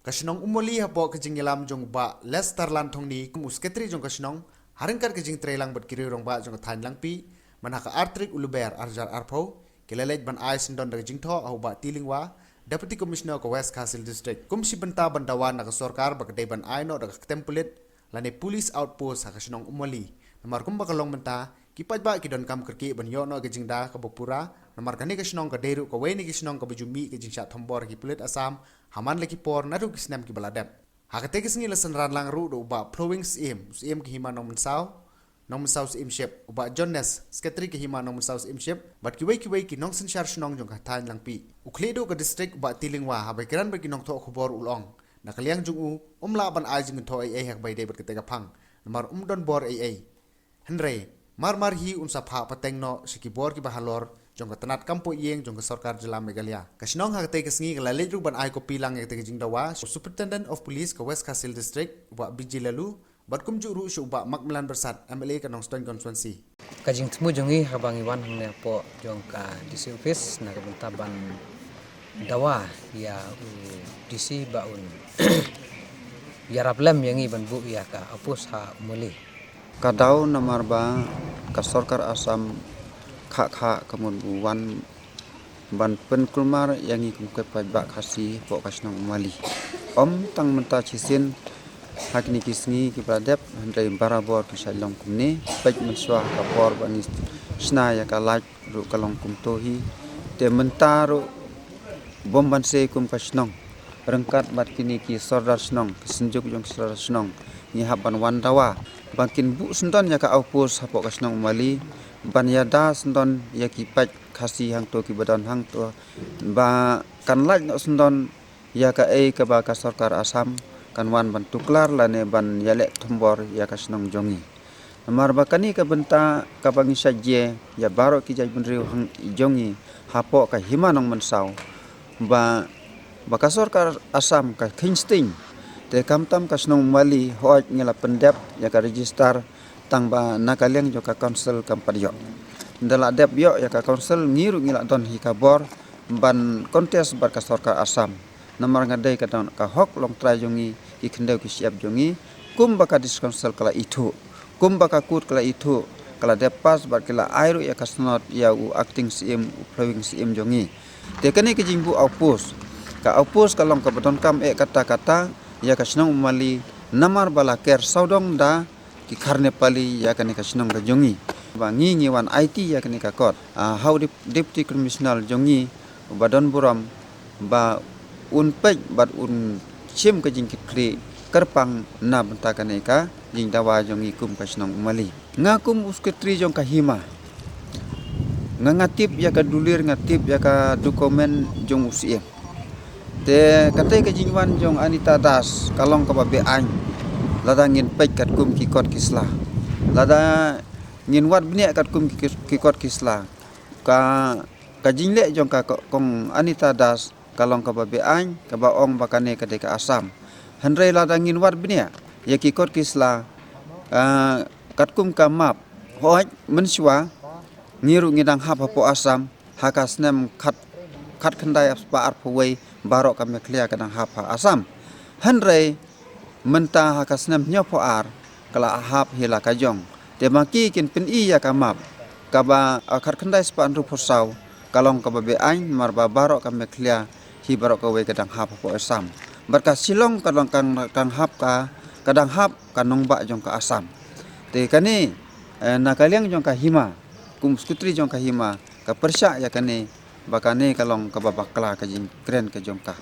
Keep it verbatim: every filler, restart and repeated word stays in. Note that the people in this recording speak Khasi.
Ka shnong Umoli hapoh ka jingïalam jong u Bah Lester Lanthongni kum u Secretary jong ka shnong, ha ryngkat ka jingtrei lang bad ki riew rangbah jong ka thaiñ Langpih, mynta ka artrik u Lber arjar arphew, ki la leit ban ai syndon da ka jingthoh ha u Bah T. Lyngwa, Deputy Commissioner ka West Khasi Hills District. Kum shi bynta ban dawa na ka sorkar ba ka dei ban ai noh da ka ktem pulit lane police outpost ha ka shnong Umoli. Namar kumba ka long mynta, ki paidbah ki donkam kyrkieh ban ïoh noh ka jingda kaba pura, namar kane ka shnong ka dei ruh kawei na ki shnong kaba ju mih ka jingshah thombor ki pulit Assam ha man la ki por naduh ki snem kiba la dep. Ha katei ka sngi la synran lang ruh da u Bah Phlowing Syiem, u Syiem ka Hima Nongmynsaw, Nongmynsaw Syiemship, u Bah John Ness, Secretary ka Hima Nongmynsaw Syiemship, bad kiwei kiwei ki nongsynshar shnong jong ka thaiñ Langpih. U khlieh duh ka district u Bah T. Lyngwa, haba kren bad ki nongthoh khubor u la ong, na ka liang jong u, um lah ban ai jingthoh ei ei ha kaba ïadei bad katei ka phang, namar um don bor ei ei. Hynrei, mar mar hi un sa phah pateng noh sha ki bor kiba halor jong ka tnat kam poh ïing jong ka sorkar jylla Meghalaya. Ka shnong ha katei ka sngi ka la leit ruh ban ai kopi lang ïa katei ka jingdawa sha u Superintendent of Police ka West Khasi Hills District, u Bah B J Laloo, bad kumjuh ruh sha u Bah Macmillan Byrsat, M L A ka Nongstoiñ Constituency. Ka jingthmu jong ngi haba ngi wan hangne hapoh jong ka D C office na ka bynta ban dawa ïa u D C ba un ïarap lem ïa ngi ban buh ïa ka outpost ha Umoli. Ka daw namar ba ka sorkar Assam kha kha ka mut ban wan ban pynkulmar ïa ngi kum ki paidbah Khasi hapoh ka shnong Umoli. Ym tang mynta shisien ha kine ki sngi kiba la dep, hynrei barabor ki shait long kumne, peit mynshuwa ka por ba ngi shna ïa ka light ruh ka long kumto hi. Te mynta ruh bym banse kum ka shnong, ryngkat bad kine ki sordar shnong, ki synjuk jong ki sordar shnong, ngi hap ban wan dawa ba kin buh syndon ïa ka outpost hapoh ka shnong Umoli, ban ïada syndon ïa ki paid Khasi hangto kiba don hangto, ba kan lait noh syndon ïa kaei kaba ka sorkar Assam kan wan ban tuklar lane ban ïaleh thombor ïa ka shnong jong ngi. Namar ba kane ka bynta kaba ngi shait jia ïa baroh ki jaitbynriew hang jong ngi hapoh ka Hima Nongmynsaw, ba, ba ka sorkar Assam ka kheiñ sting. Te khamtam ka shnong Umoli, hooid ngi la pyndep ïa ka register, tang ba na ka liang jong ka council kam pat ïoh. Ynda la dep ïoh ïa ka council, ngi ruh ngi la don hi ka bor ban contest bad ka sorkar Assam. Namar nga dei ka don ka hok longtrai jong ngi, ki khyndew ki shyiap jong ngi, kumba ka District Council ka la ithuh, kumba ka court ka la ithuh, ka la dep pass bad ki la ai ruh ïa ka snot ïa u acting C M, u Phlowing C M jong ngi. Te kane ka jingbuh outpost, ka outpost ka long kaba donkam eh katta katta ïa ka shnong Umoli, namar ba la ker sawdong da ki khar Nepali ïa kane ka shnong ka jong ngi. Ba ngi ngi wan aiti ïa kane ka kot. Ah, ha u Dep-, Deputy Commissioner jong ngi, uba don burom, ba un peit bad un shim ka jingkitkhlieh kyrpang na bynta kane ka jingdawa jong ngi kum ka shnong Umoli. Nga kum u Secretary jong ka Hima, nga, nga tip ïa ka dulir, nga tip ïa ka document jong u C M. Te katei ka jingwan jong Anita Das ka long kaba be-aiñ. Lada ngin peit katkum ki kot ki sla, lada ngin wad bniah katkum ki, ki kot ki sla, ka, ka jingleh jong ka ko-, kong Anita Das ka long kaba be-aiñ, kaba ong ba kane ka dei ka Assam. Hynrei lada ngin wad bniah ïa ki kot ki sla, ah, katkum ka map, hooid mynshuwa ngi ruh ngi dang hap hapoh Assam ha ka snem khat, khatkhyndai spah arphew wei, baroh ka Meghalaya ka dang hap ha Assam. Hynrei mynta ha ka snem hynñiewphew ar ka la hap hi la ka jong. Te ma ki kin pyni ïa ka map kaba, ah, khatkhyndai spah hynriewphew saw ka long kaba be-aiñ, namar ba baroh ka Meghalaya hi baroh kawei ka dang hap hapoh Assam. Bad ka Shillong ka dang, ka dang hap ka, ka dang hap ka nongbah jong ka Assam. Te kane, eh, na ka liang jong ka Hima, kum Secretary jong ka Hima, ka pyrshah ïa kane, ba kane ka long kaba bakla ka jingkren ka jong ka.